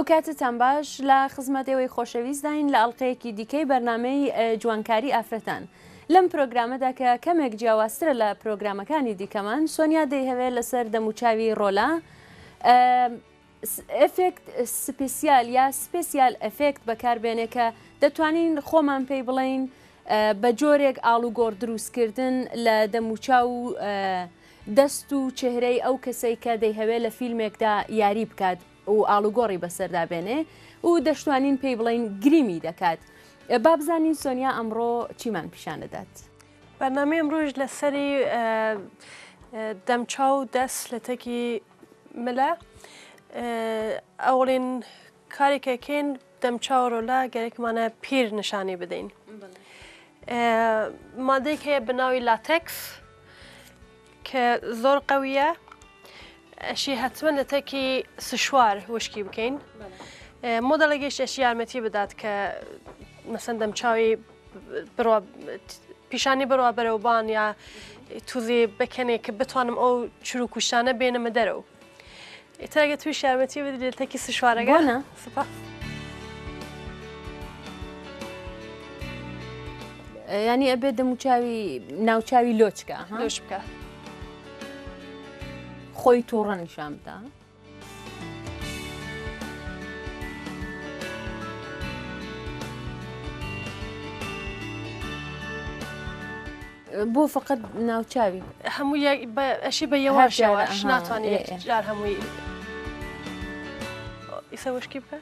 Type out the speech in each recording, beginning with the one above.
ئەو کاتتان باش لە خزمەت ئێوەی خۆشەویستداین لە ئەڵلقەیەکی دیکەی بەرنمەی جوانکاری ئافرەتان. لەم پرۆگرامەدا کە کەمێک جیاوازترە لە پرۆگرامەکانی دیکەمان سۆنیا دەیهەوێت لەسەر دەموچاوی ڕۆلا ئێفێکت سپیسیال یا special effect بەکاربێنێ کە دەتوانین خۆمان پێی بڵێین بە جۆرێک ئاڵوگۆڕ دروستکردن لە دەموچاو و دەست و چهرەی ئەو کەسەی کە دەیهەوێ لە فیلمێکدا یاری بکات و ئاڵوگۆڕی بەسەردا بێنێ و دەشتوانین پێی بڵێین گریمی دەکات. با بزانین سۆنیا ئەمڕۆ چیمان پیشان دەدات. بەرنامەی ئەمڕۆش لەسەری دەمچاو و دەست لە تەکی ملە ئەوڵین کارێکەکەین دەمچاو ڕۆلا گەرەکمانە پیر نیشانی بدەین. مادەیەک هەیە بە ناوی لاتێکس کە زۆر قەویە ئەشی هەتمەن لە تەکی سشوار وشکی بکەین مۆدەڵێکیش ئەشی یارمەتی بدات کە مەسەن دەمچاوی بڕوا پیشانی بڕوا بەرەوبان یا توزی بکەنێ کە بتوانم ئەو چروکوشانە بێنمە دەرەوە ئیتر ئەگەر تویش یارمەتی بدری لە تەکی سشوارەکە بۆ نا؟ سوپاس. یانی ئەبێ دەموچاوی ناوچاوی لۆچکە ها؟ لۆچ بکە. خۆی تووڕە نیشان بدا. بۆ فقط ناوچاوی هەموو ئەشی بە یەواشەوە ناتوانێت یەک جار هەمووی ئیسە وشکی بکە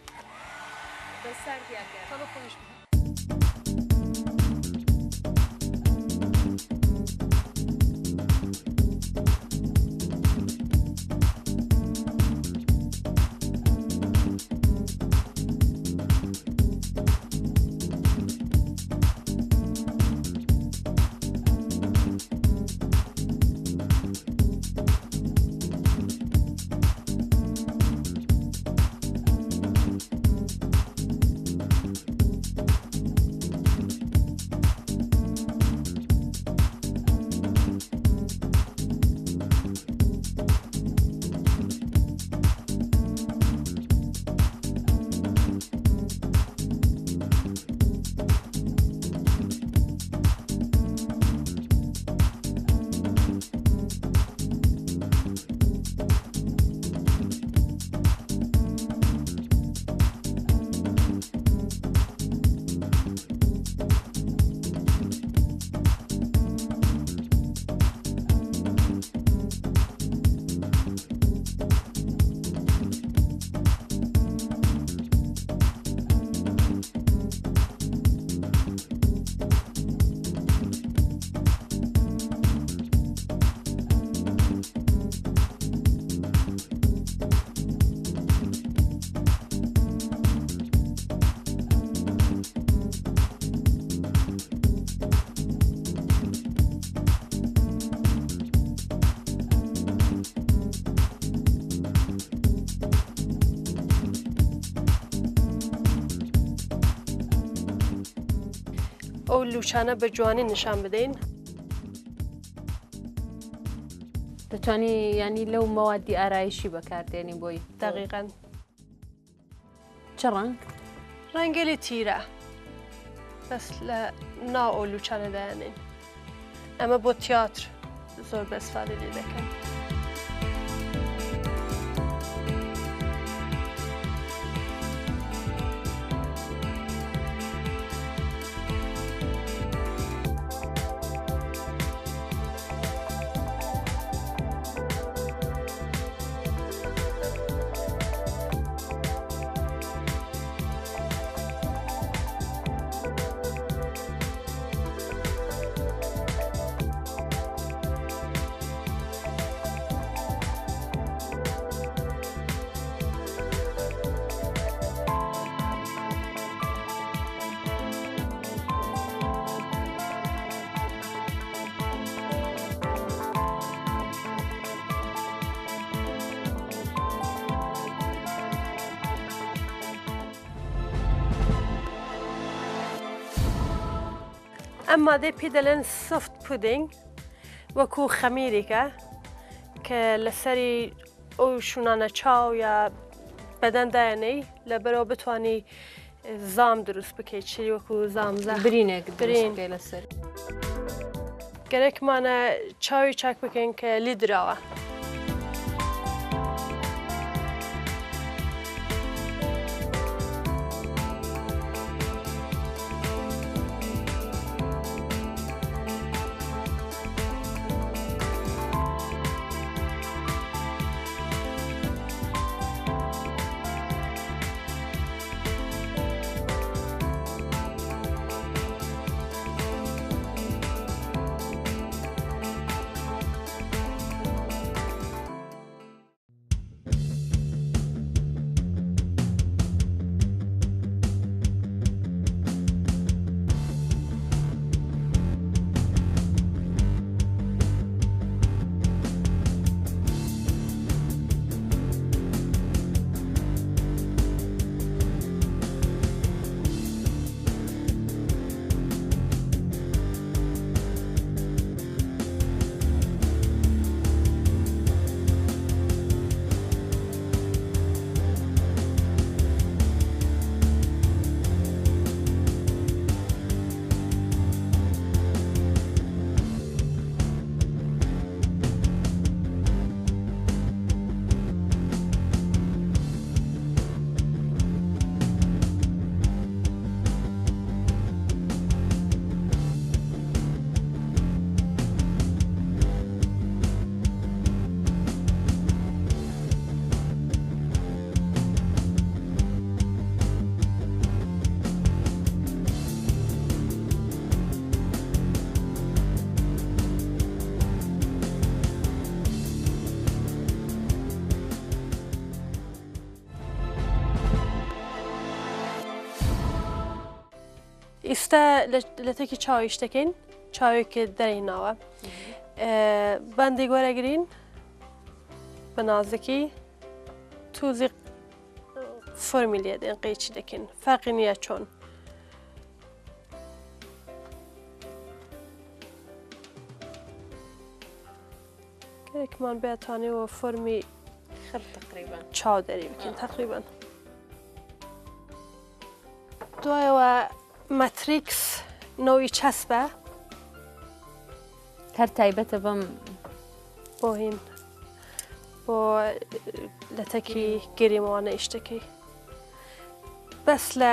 ئەو لوچانە بە جوانی نیشان بدەین. دەتوانی ینی لەو مەوادی ئارایشی بەکاردێنی بۆی دقیقا چ ڕەنگ؟ ڕەنگەلی تیرە بەس لە ناو ئەو لوچانە دایانین ئەمە بۆ تیاتر زۆر بە ئیسفادە لێ دەکەن. ئەم مادەی پێ دەلێن soft pudding وەکو خەمیرێکە کە لەسەری ئەو شوونانە چاو یا بەدەن دایەنەی لەبەرەوە بتانی زام دروست بکەیت چی وەکو زام زەخم برینێک دروست بکەی لەسەر. گەرەکمانە چاوی چاک بکەین کە لی دراوە. ئیستا لە تەکی چاویش دەکەین چاوێک دەریناوە بەندێک وەرەگرین بە نازکی توزی فۆرمی لێ دێن قەیچی دەکەین فەرقی نییە چۆن. گەرەکمان بێتانەوە فۆرمی خڕ تقریبا چاو دەری بکەین تقریبا. دوایەوە مەتریکس نەوی چەسپە هەر تایبەتە بەم بۆ هین بۆ لە تەکی گریمەوانە ئیشتەکەی بەس لە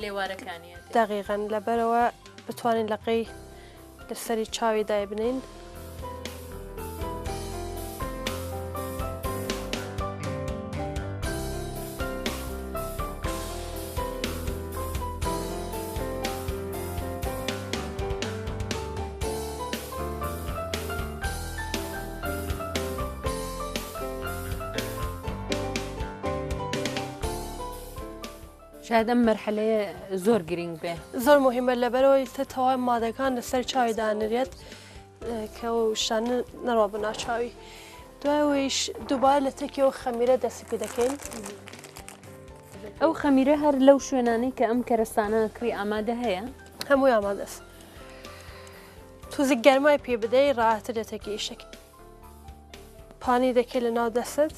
لێوارەکانی دەقیقەن لەبەرەوە بتوانین لەقەی لەسەری چاوی دایبنین. شاید ئەم مەرحەلەیە زۆر گرنگ بێ. زۆر مهمە لەبەرەوەی تە تەواوی مادەکان لەسەر چاوی دانرێت کە ئەو شتانە نەڕوا بۆ ناو چاوی. دوایەوەیش دووبارە لە تەکیەوە خەمیرە دەستی پێ دەکەین. ئەو خەمیرە هەر لەو شوێنانەی کە ئەم کەرەستانە کڕی ئامادە هەیە؟ هەمووی ئامادەس. توزی گەرمای پێ بدەی ڕاحەتر لە تەکی ئیشەکەی. پانی دەکەی لە ناو دەستت.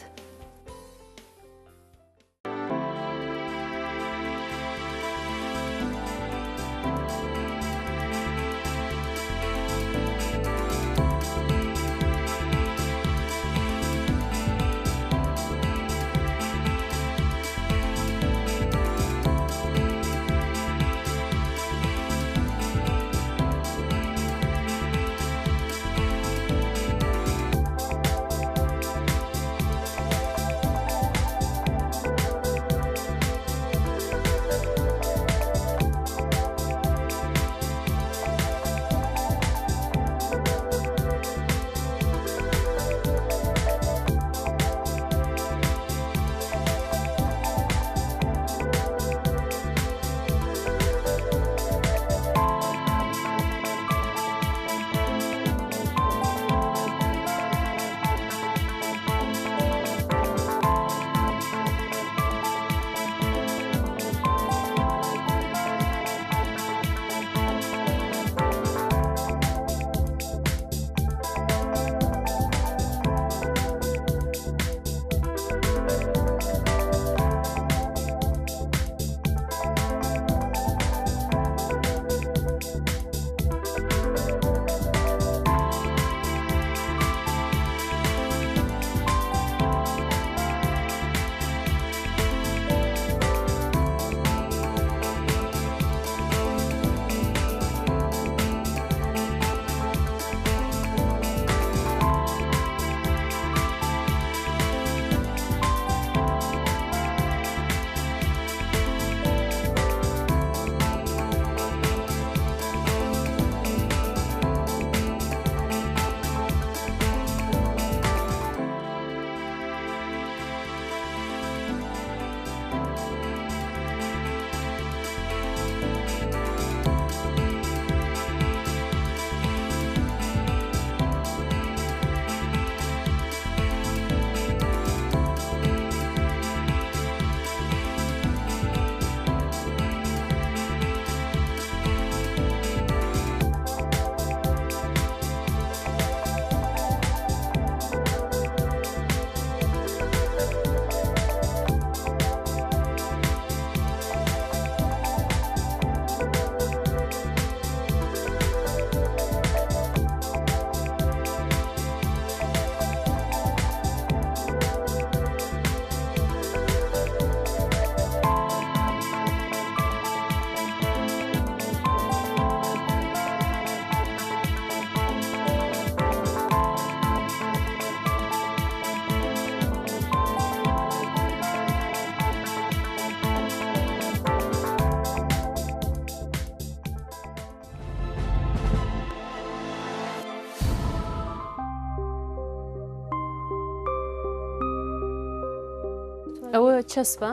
ئەوە چەسپە؟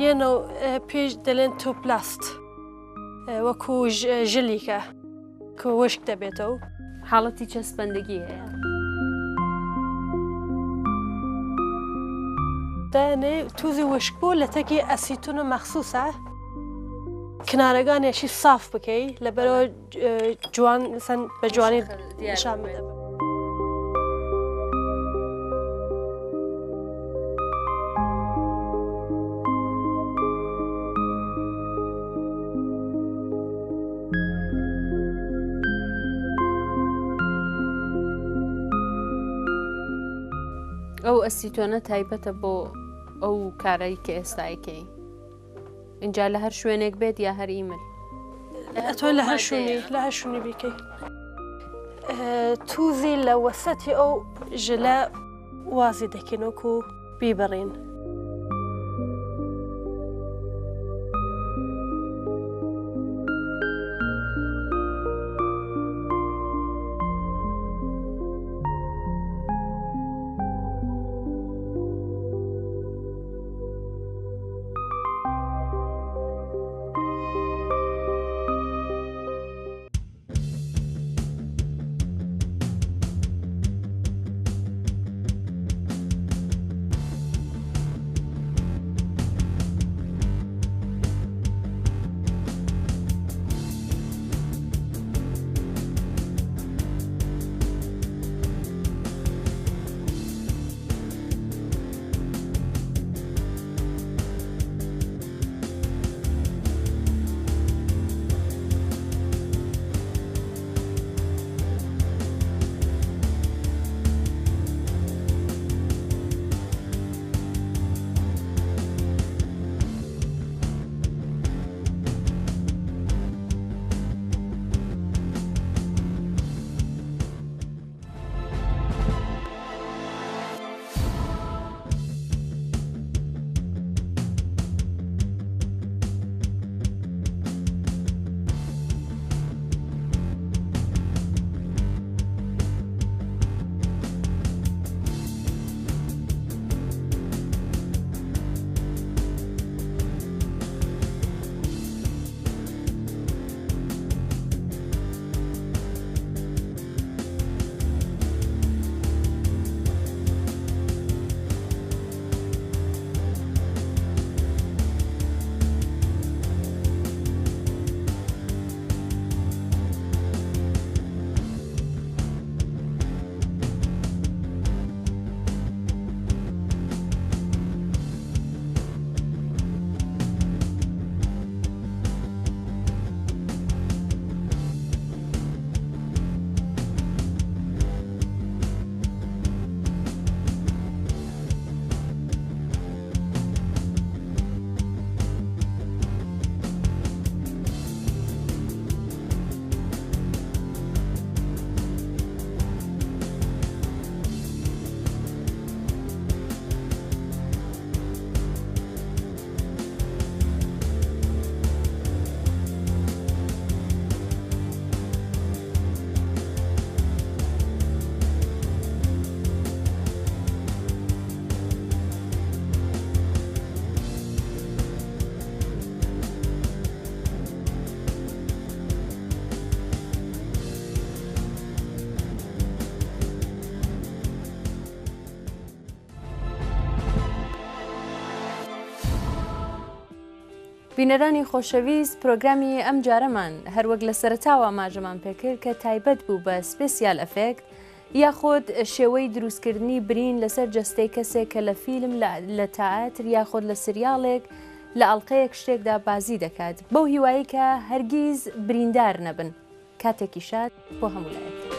یەنۆ پێش دەلێن توپلاست وەکو ژلیکە کە وشک دەبێتەوە. حاڵەتی چەسپەندگی هەیە. دانێ توزی وشک بوو لە تەکی ئەسیتون و مەخسوسە کنارەکانیشی ساف بکەی لەبەرەوە جوان سەن بە جوانی نیشان بدە. ئەو ئەسیتۆنە تایبەتە بۆ ئەو کارەی کە ئێستایکەی ئینجا لە هەر شوێنێک بێت یا هەر ئیمل ئەتۆ لە هەر شوێنی لە هەر شوێنی بیکەی توزی لە وەسەتی ئەو ژلە وازی دەکەین وەکو بیبڕین. بینەرانی خۆشەویست پرۆگرامی ئەم جارەمان هەروەک لە سەرەتاوە ئاماژەمان پێکرد کە تایبەت بوو بە special effect یاخود شێوەی دروستکردنی برین لەسەر جەستەی کەسێک کە لە فیلم لە تەئاتر یاخود لە سریاڵێک لە ئەڵقەیەک شتێکدا بازی دەکات بەو هیوایەی کە هەرگیز بریندار نەبن کاتێکی شاد بۆ هەموو لایەک.